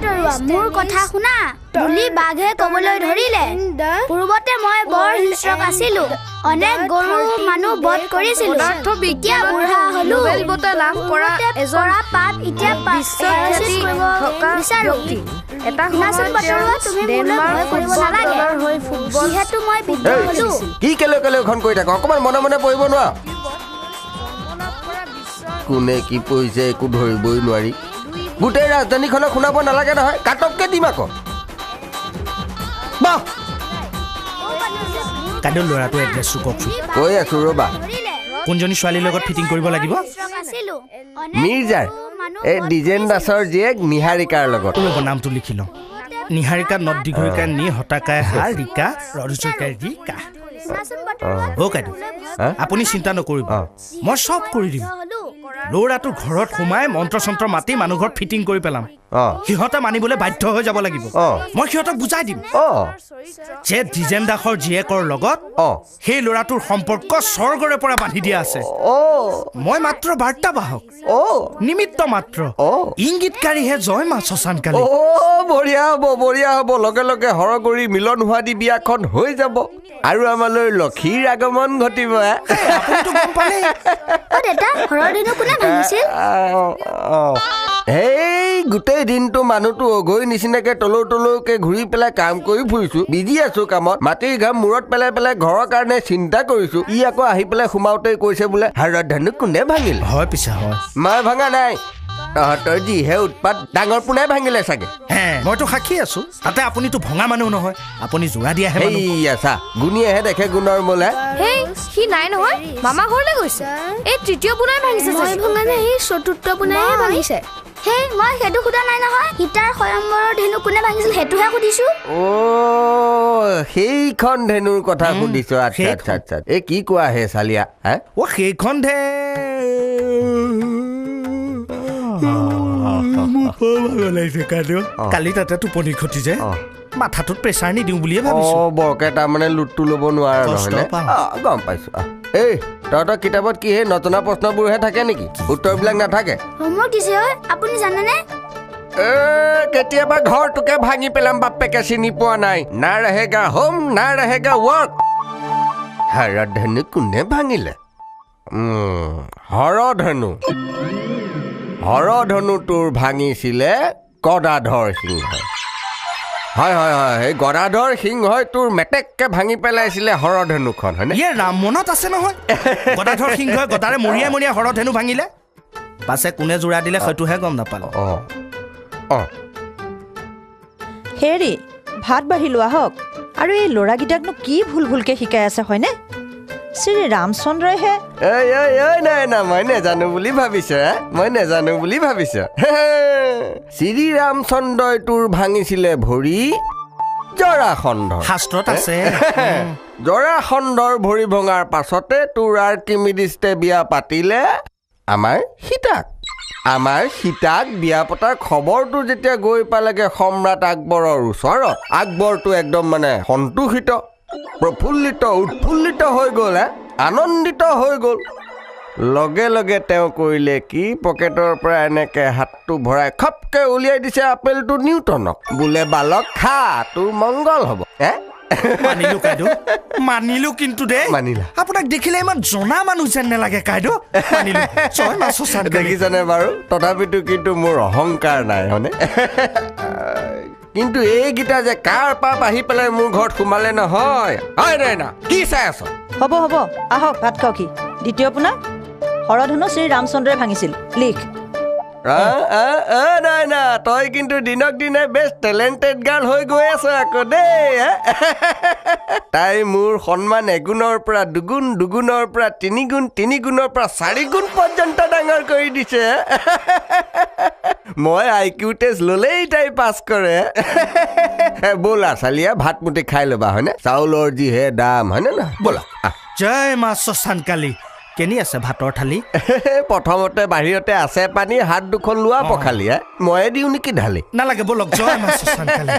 বাটৰুৱা, মোৰ কথা শুনা বুলি বাঘে কবলৈ ধৰিলে, পূৰ্বতে মই বৰ হিংস্ৰক আছিলো, অনেক গৰু মানুহ বধ কৰিছিলো। পদাৰ্থ এতিয়া বিজ্ঞানত বুঢ়া হলো, নোবেল বঁটা লাভ কৰা পূৰ্বতে এজন কৰা পাপ এতিয়া বিশ্বখ্যাতি প্ৰায়শ্চিত কৰিব থকা বিচাৰো। ব্যক্তি। এটা শুনাচোন সময়ত তেওঁ বাটৰুৱা, তুমি মোলৈ ডেনমাৰ্ক ভয় কৰিব ফুটবল নালাগে, দলৰ হৈ ফুটবল যিহেতু মই বৃদ্ধ এই, হলো। কি কেলে কেলেখন কৰি থাক? অকণমান মনে মনে পঢ়িব নোৱাৰ? কোনে কি পঢ়িছে একো ধৰিবই নোৱাৰি। গোটেই ৰাজধানীখনক শুনাব নালাগে নহয়, কাটককে দিম আকৌ। বাহ। কাইদেউ, ল'ৰাটোৰ এড্ৰেছটো কওকচোন। কৈ আছো ৰ'বা। কোনজনী ছোৱালীৰ লগত ফিটিং কৰিব লাগিব? মিৰ্জাৰ এই দ্বিজেন দাসৰ জীয়েক নিহাৰিকাৰ লগত। ৰ'ব, নামটো লিখি লওঁ। নিহাৰিকা, not দীঘৰিকা নি হতাকাই হা ৰিকা ৰধুচৰিকাই ৰি কা। অ' কাইদেউ, হা? আপুনি চিন্তা নকৰিব, অ। মই চব কৰি দিম। ল'ৰাটোৰ ঘৰত সোমাই মন্ত্ৰ চন্ত্ৰ মাতি মানুহ ঘৰত ফিটিং কৰি পেলাম। সিহঁতে মানিবলৈ বাধ্য হৈ যাব লাগিব। মই সিহঁতক বুজাই দিম যে দ্বিজেন দাসৰ জীয়েকৰ লগত সেই ল'ৰাটোৰ সম্পৰ্ক স্বৰ্গৰে পৰা বান্ধি দিয়া আছে। মই মাত্ৰ বাৰ্তাবাহক, নিমিত্ত মাত্ৰ, ইংগিতকাৰীহে। জয় মা শ্মশানকালী। অ' বঢ়িয়া হ'ব, বঢ়িয়া হ'ব। লগে লগে হৰগৰি মিলন হোৱা দি বিয়াখন হৈ যাব আৰু আমালৈ লক্ষীৰ আগমন ঘটিব, হে? আপুনিতো গম পালেই। অ দেতা, হৰধনু কোনে ভাঙিছিল? এই গোটেই দিনটো মানুহটো অঘৰী নিচিনাকে তলৌ তলৌকে ঘূৰি পেলাই কাম কৰি ফুৰিছো, বিজি আছো কামত, মাটিৰ ঘাম মূৰত পেলাই পেলাই ঘৰৰ কাৰণে চিন্তা কৰিছো। ই আকৌ আহি পেলাই সোমাওঁতেই কৈছে বোলে হৰধনু কোনে ভাঙিলে? হয় পিছে, হয়। মই ভঙা নাই। তহঁতৰ যিহে উৎপাত, ডাঙৰ পোনাই ভাঙিলে চাগে। হে, মইতো সাক্ষী আছো তাতে। আপুনিতো ভঙা মানুহ নহয়, আপুনি যোৰা দিয়াহে মানুহ। সেইয়া চা, গুণীয়েহে দেখে গুণৰ মোলে। হেই, সি নাই নহয়, মামা ঘৰলৈ গৈছে। এই তৃতীয় পোনাই ভাঙিছে মই চাগে। ভঙা নাই, সেই চতুৰ্থ পোনাইহে ভাঙিছে। সেই মই সেইটো সোধা নাই নহয়, সীতাৰ স্বয়ম্বৰৰ ধেনু কোনে ভাঙিছিল সেইটোহে সুধিছো। অ', সেইখন ধেনুৰ কথা সুধিছ? আচ্ছা। সেইখন। আচ্ছা আচ্ছা, এই কি কোৱা হে চালিয়া, হে? অ, সেইখন ধে লাগিছে কাইদেউ। কালি তাতে টোপনি খতি যে মাথাটোত প্ৰেছাৰ নিদিওঁ বুলিয়ে ভাবিছো। অ, বৰকে তাৰমানে লোডটো ল'ব নোৱাৰা। কষ্ট নহয়নে? পাওঁ। অ, গম পাইছো। অ। এই তহঁতৰ কিতাপত কি সেই নজনা প্ৰশ্নবোৰহে থাকে নেকি? উত্তৰবিলাক নাথাকে? হোমৱৰ্ক দিছে ঐ, আপুনি জানেনে? এ, কেতিয়াবা ঘৰটোকে ভাঙি পেলাম, বাপেকে চিনি পোৱা নাই। না ৰহেগা হোম, না ৰহেগা ৱৰ্ক। হৰধনু কোনে ভাঙিলে? হৰধনু, হৰধনু তোৰ ভাঙিছিলে গদাধৰ সিংহই। হয় হয় হয়, সেই গদাধৰ সিংহই তোৰ মেটেককে ভাঙি পেলাইছিলে হৰধনুখন, হয়নে? ইয়ে ৰাম, মনত আছে নহয়, গদাধৰ সিংহই গদাৰে মৰিয়াই মৰিয়াই হৰধেনু ভাঙিলে। পাছে কোনে যোৰা দিলে সেইটোহে গম নাপালো। অঁ অঁ হেৰি, ভাত বাঢ়ি লোৱা হওক। আৰু এই ল'ৰাকেইটাকনো কি ভুল ভুলকে শিকাই আছে, হয়নে? শ্ৰী ৰামচন্দ্ৰইহে এই এই এই, নাই নাই, মই নেজানো বুলি ভাবিছ, হে? মই নেজানো বুলি ভাবিছ? শ্ৰী ৰামচন্দ্ৰই তোৰ ভাঙিছিলে ভৰি জৰাসন্ধৰ। শাস্ত্ৰত আছে। জৰাসন্ধৰ ভৰি ভঙাৰ পাছতে তোৰ আৰ্কিমিডিষ্টে বিয়া পাতিলে আমাৰ সীতাক। আমাৰ সীতাক বিয়া পতাৰ খবৰটো যেতিয়া গৈ পালেগে সম্ৰাট আকবৰৰ ওচৰত, আকবৰটো একদম মানে সন্তোষিত, প্ৰফুল্লিত, উৎফুল্লিত হৈ গ'ল, হে, আনন্দিত হৈ গ'ল। লগে লগে তেওঁ কৰিলে কি, পকেটৰ পৰা এনেকে হাতটো ভৰাই খপকে উলিয়াই দিছে আপেলটো নিউটনক, বোলে বালক খা, তোৰ মংগল হ'ব, হে। মানিলো কাইদেউ, মানিলো কিন্তু দেই। মানিলা। আপোনাক দেখিলে ইমান জনা মানুহ যেন নালাগে কাইদেউ। মানিলো, জয় মা শ্মশানকালী। দেখিছানে বাৰু, তথাপিতো কিন্তু মোৰ অহংকাৰ নাই, হয়নে? কিন্তু এইকেইটা যে কাৰ পাপ আহি পেলাই মোৰ ঘৰত সোমালে নহয়। হয় নাই না, কি চাই আছ? হ'ব হ'ব, আহক ভাত খাওকহি। দ্বিতীয় পোনা, হৰধনু শ্ৰী ৰামচন্দ্ৰই ভাঙিছিল, লিখ। আ, আ, আ, নাই না, তই কিন্তু দিনক দিনে বেষ্ট টেলেণ্টেড গাৰ্ল হৈ গৈ আছ আকৌ দেই, হে? তাই মোৰ সন্মান এগুণৰ পৰা দুগুণ, দুগুণৰ পৰা তিনিগুণ, তিনিগুণৰ পৰা চাৰিগুণ পৰ্যন্ত ডাঙৰ কৰি দিছে। মই আই কিউ টেষ্ট ল'লেই তাই পাছ কৰে। ব'লা চালিয়া, ভাত মুঠি খাই ল'বা, হয়নে? চাউলৰ যিহে দাম, হয়নে নহয়? ব'লা, আহ। জয় মা শ্মশানকালী। কেনি আছে ভাতৰ থালি? প্ৰথমতে বাহিৰতে আছে পানী, হাত দুখন লোৱা পখালি, হে? ময়ে দিওঁ নেকি ঢালি? নালাগে, ব'লক। জয় মা শ্মশানকালী।